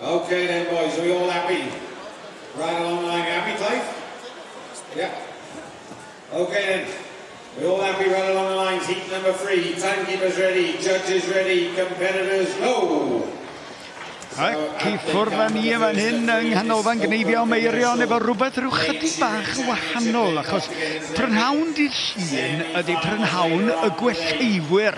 Okay then, boys, are we all happy? Right along the line, happy, Clive? Yeah. Okay then. We all happy right along the lines. Heat number 3. Timekeepers ready. Judges ready. Competitors go. Ac i ffwrdd â ni yn fan hyn yng Nghanolfan Gneifio Meirion efo rhywbeth rhyw chydig bach yn wahanol achos prynhawn dydd Llun ydy prynhawn y gwellheifwyr.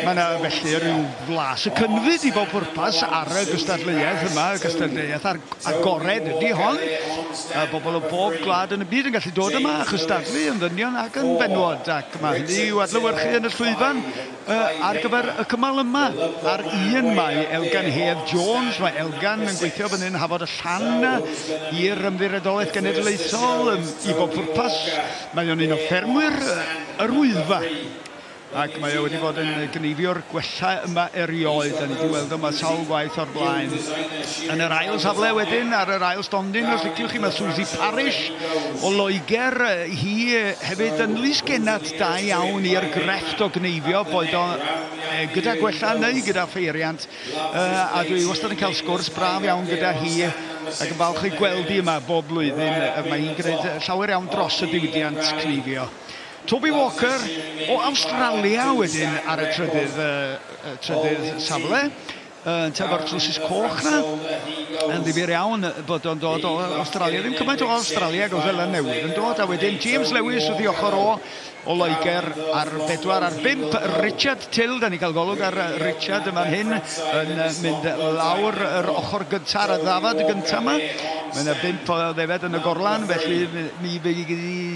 Mae yna felly rhyw flas y cynfyd i bob pwrpas ar y gystadleuaeth yma, y gystadleuaeth ar agored ydy hon. A bobl o bob gwlad yn y byd yn gallu dod yma a chystadlu yn ddynion ac yn fenywod ac mae hynny i'w adlewyrchu yn y llwyfan ar gyfer y cymal yma. Ar un mae Elgan Hedd Jones, mae Elgan yn gweithio fan hyn Hafod y Llan i'r Ymddiriedolaeth Genedlaethol i bob pwrpas. Mae o'n un o ffermwyr yr Wyddfa. Ac mae o wedi bod yn gneifiwr gwella yma erioed. Da ni wedi weld o yma sawl gwaith o'r blaen. Yn yr ail safle wedyn, ar yr ail stondin, os liciwch chi, mae Suzy Parish o Loegr. Hi hefyd yn lysgennad da iawn i'r grefft o gneifio, boed o gyda gwella neu gyda pheiriant. A dwi wastad yn cael sgwrs braf iawn gyda hi ac yn falch o'i gweld hi yma bob blwyddyn. Mae hi'n gwneud llawer iawn dros y diwydiant cneifio. Toby Walker o Awstralia wedyn ar y trydydd, uh, trydydd safle. Yn efo'r trwsus coch na. Yn ddifyr iawn bod o'n dod o Awstralia. Ddim cymaint o Awstralia ag o Seland Newydd yn dod. A wedyn James Lewis wrth ei ochr o, o Loegr ar bedwar ar bump. Richard Till, da ni'n cael golwg ar Richard yma'n hyn, yn mynd lawr yr ochr gyntaf, ar y ddafad gyntaf yma. Mae yna bump o ddefed yn y gorlan, felly mi fydd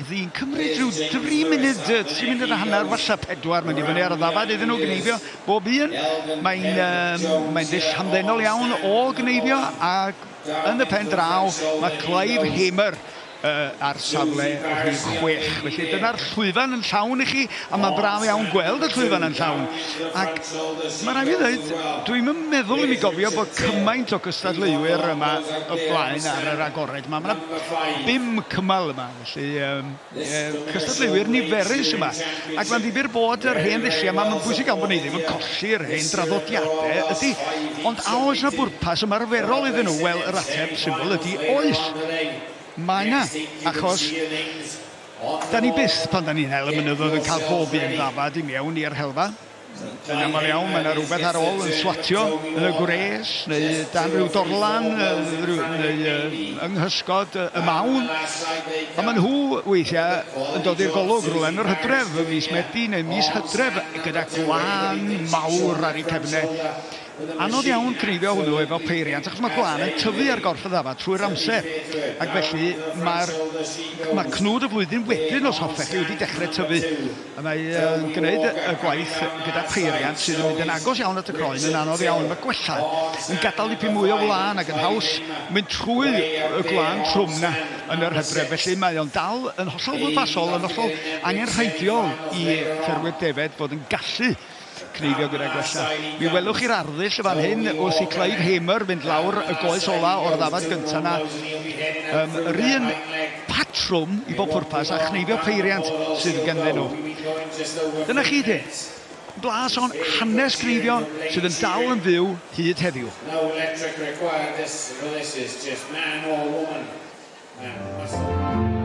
hi'n cymryd rhyw dri munud, tri munud a hanner, falle pedwar, mae'n dibynnu ar y ddafad iddyn nhw gneifio bob un. Mae'n um, mae ddull hamddenol iawn o gneifio ac yn y pen draw mae Clive Hamer ar safle rhif 6. Felly dyna'r llwyfan yn llawn i chi, a mae'n braf iawn gweld y llwyfan yn llawn. Ac mae rhaid fi ddweud, dwi'n yn meddwl i mi gofio bod cymaint o gystadleuwyr yma o blaen ar yr agored yma. Mae yna bum cymal yma, felly um, cystadleuwyr niferus yma. Ac mae'n ddifyr bod yr hen ddulliau yma, mae'n bwysig iawn bod ni ddim yn colli'r hen draddodiadau, ydy. Ond a oes yna bwrpas ymarferol iddyn nhw? Wel, yr ateb syml ydy oes. Mae 'na, achos 'da ni byth, pan 'da ni'n hel y mynyddoedd, yn cael bob un ddafad i mewn i'r helfa. Yn aml iawn, mae 'na rywbeth ar ôl yn swatio yn y gwres, neu dan ryw dorlan, neu yng nghysgod y mawn. A maen nhw weithiau yn dod i'r golwg rhywle yn yr hydref, ym mis Medi neu mis Hydref, gyda gwlân mawr ar eu cefnau. Anodd iawn cneifio hwnnw efo peiriant achos mae gwlân yn tyfu ar gorff y ddafad trwy'r amser ac felly mae'r mae cnwd y flwyddyn wedyn os hoffech chi wedi dechrau tyfu a mae yn gwneud y gwaith gyda peiriant sydd yn mynd yn agos iawn at y croen yn anodd iawn. Mae gwella yn gadael dipyn mwy o wlân ac yn haws mynd trwy y gwlân trwm 'na yn yr hydref felly mae o'n dal yn hollol bwrpasol yn hollol angenrheidiol i ffermwyr defaid fod yn gallu cneifio gyda gwella. Mi welwch chi'r arddull yn fan hyn wrth i Clive Hamer fynd lawr y goes ola o'r ddafad gynta 'na. Um, yr un patrwm i bob pwrpas a chneifio peiriant sydd ganddyn nhw. Dyna chi te. Blas o'n hanes cneifio sydd yn dal yn fyw hyd heddiw. No electric required, this, this is just man or woman. Man, muscle.